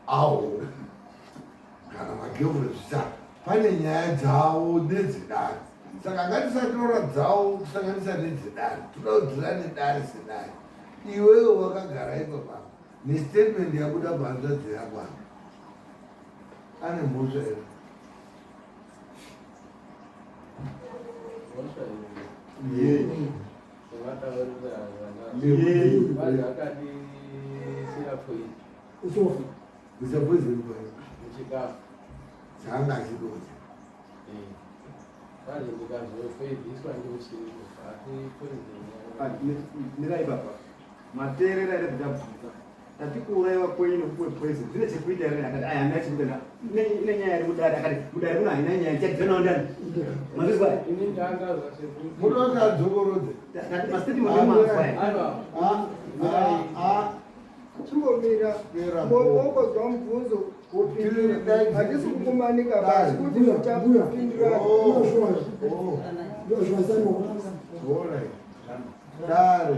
awo kana magirlfriend zvicha pane nyaya dzavo nedzedare saka ngatisatora dzavo kusanganisa nedzedare toda kudhira nedare sedare iwewe wakagara ipapa nestatement yabuda pahanzvadzi yako apa ane mhosva here Usofa. Kuisa poison kwa muchikafu chaanga achidodza. Eh. Manje ndikazofoibviswa ndiusiripo asi poison Mirai baba. Mateerera here ndabvunza. Tati kuuraiwa kwenyu nekupuwe poison zvine chekuita here akati aya handina chekuita ine nyaya iri mudare akati mudare muno haina nyaya ndichadhira ndani. Mazvizwa? Ini ndangazwa sekuti Munozi adzokorodze. Tati mastatement emazwa. Aiwa. Ah, ah, ah. Chimbomira wongonzwa mubvunzo wopindura. Hatisi kukumanika basi kuti uchapindura. Dare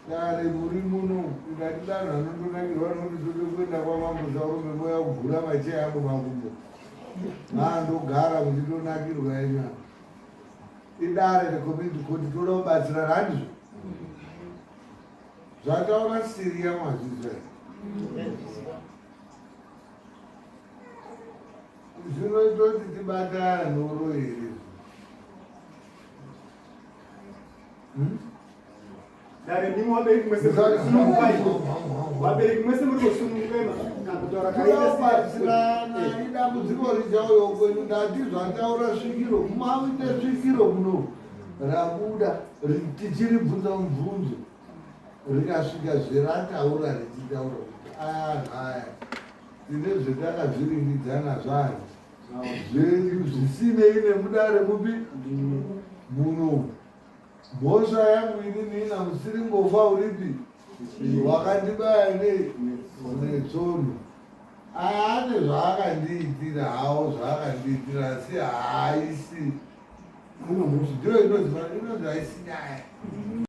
dare muri muno ndati danho anondonakirwa nokuti tode kuenda kwamambo Sarume moya kugura macheya angu makumbo maandogara muchitonakirwa enya idare recommunity court toda kubatsirana handizvo Zvataura Siria mazvizwa zvinoita kuti tibatana nhoro here? Hmm? Dare ndimi vabereki mwese munosunungukai. Vabereki mwese muri kusunungukai kutaura kaita idambudziko richauya kwenyu ndati zvataura svikiro mumaite svikiro muno rabuda tichiribvunza mubvunzo. Rikasvika zverataura richitaura kuti aya anhu aya tine zvetakazviringidzana zvanhu zvenyu zvisinei nemudare mupi muno. Mhosva yangu inini ina musiringofa uripi wakandibaya nei netsono. Aya ane zvaakandiitira hawo zvaakandiitira asi haaisi ndiyo inonzi inonzi haisi nyaya.